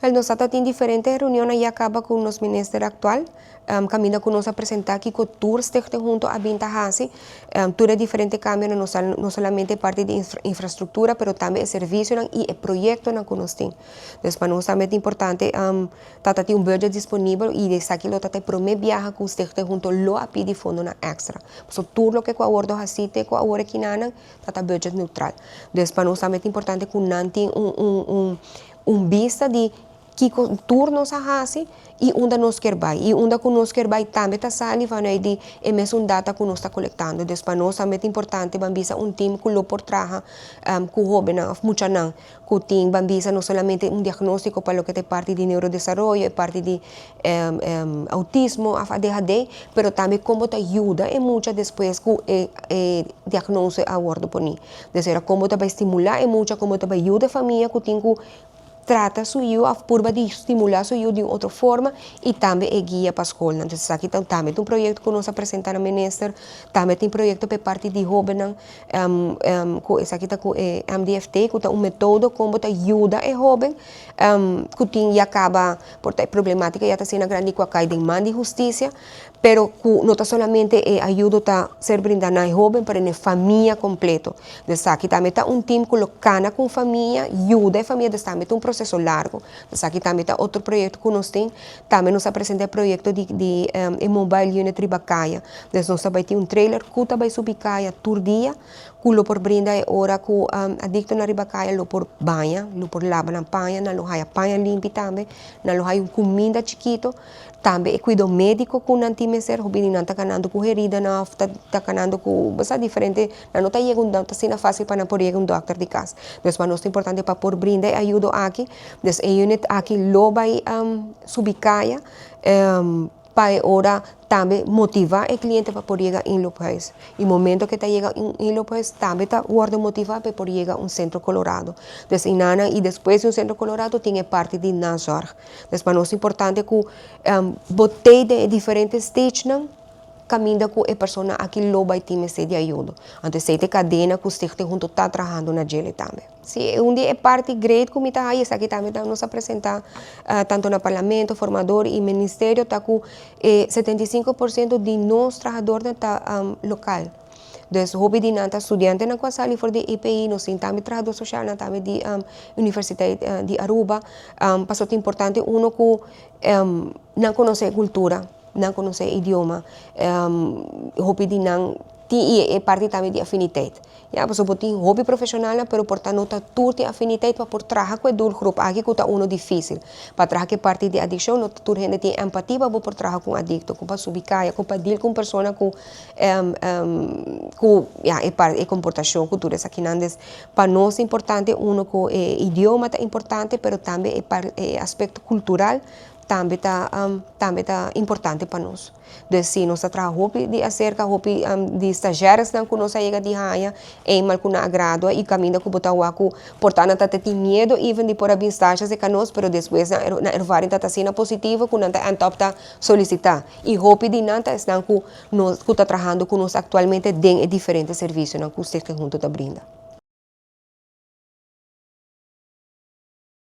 Wel, nos tin diferente reunion ya caba cu nos minister actual, caminda cu nos a presenta aki cu tur Stichting Hunto a bin ta hasi, tur diferente cambio, no solamente parti di infrastructura, pero tambe e servicio y e proyecto cu nos tin. Anto, pa nos tambe ta importante tata tin un budget disponibel y esaki lo tata prome biaha cu Stichting Hunto lo a pidi fondo nan extra. So, tur loke cu a wordo hasi te cu awor aki nan tata budget neutral. Anto, pa nos tambe ta importante cu nan tin un bista di cu tur nos a hasi y unda nos kier bay. Y unda cu nos kier bay tambe ta sali vanuit di e mesun data cu nos ta colectando. Anto, pa nos tambe ta importante ban bisa un team cu lo por traha cu hoben of muchanan cu tin, ban bisa, no solamente un diagnostico pa loke ta parti di neurodesaroyo, parti di autismo, of ADHD, pero tambe con ta yuda e mucha despues cu e diagnostico a wordo poni. Anto, con ta stimula e mucha, con ta yuda e famia cu tin cu trata su yiu of purba di stimula su yiu di otro forma y tambe e guia pa scol. Anto, aki tambe tin un proyecto cu nos a presenta na minister, tambe tin proyecto pa parti di hoben, cu esaki ta cu MDFT, cu ta un metodo con ta yuda e hoben, cu tin ya caba por e problematica ya ta siendo grandi cu a cay den man di husticia, pero cu no ta solamente e ayudo ta ser brinda na hoben, pero na famia completo. Anto, aki tambe ta un team cu cana cu famia, yuda e famia, tambe ta un proceso largo. Anto, aki tambe ta otro proyecto cu nos tin. Tambe nos a presenta e proyecto di mobile unit riba caya. Anto, nos tambe tin un trailer cu ta bay subi caya tur dia, cu lo por brinda e ora cu adicto nan riba caya lo por baña, lo por laba nan paña, nan lo haya paña limpi tambe, nan lo haya un cuminda chikito, tambe e cuido medico cu nan tin mester, hopi nan ta canando cu herida nan ta canando cu basta diferente, nan no ta yega un, ta asina facil pa nan por yega un dokter di cas. Dus pa nos ta importante pa por brinda e ayudo aki. Dus e unit aki lo bay subi caya, pa ora tambe motiva e cliente pa por yega inloophuis. E momento cu ta yega inloophuis, tambe ta wordo motiva pa por yega un Centro Colorado. Dus eynan y despues di un Centro Colorado tin e parti di nazorg. Dus pa nos ta importante cu bo ta den diferente stage nan caminda cu e persona aki lo bay tin mester di ayudo. Anto, esey ta e cadena cu Stichting Hunto ta trahando na dje tambe. Si, un di e parti great cu mi ta esaki tambe nos a presenta tanto na parlamento, formador y ministerio, ta cu 75% di nos trahadornan ta local. Dus hopi di nan ta studiante nan cu a sali for di EPI, nos tin tambe trahador social nan tambe di Universidad di Aruba. Paso ta importante uno cu nan conoce cultura, nan conoce idioma, hopi di nan tin e parti tambe di afinidad. Ja, paso bo tin hopi profesional, pero por ta no ta tur tin afinidad pa por traha cu e doelgroep aki cu ta uno dificil. Pa traha cu parti di adiccion, no tur hende tin empatia pa por traha cu adicto, cu pa subi caya, cu pa deal cu persona cu ja, e comportacion, cultura esaki nan. Pa nos ta importante uno cu e idioma ta importante, pero tambe e aspecto cultural tambe ta importante pa nos. Dus si nos a traha hopi di acerca, hopi di stagiaires nan cu nos a yega di haya, eenmaal cu nan a gradua y caminda cu bo ta wak cu por ta nan ta tin miedo even di por a bin stage cerca nos, pero despues nan ervaring ta asina positivo cu nan ta end up ta solicita. Y hopi di nan ta esnan cu nos cu ta trahando cu nos actualmente den e diferente servicio nan cu Stichting Hunto ta brinda.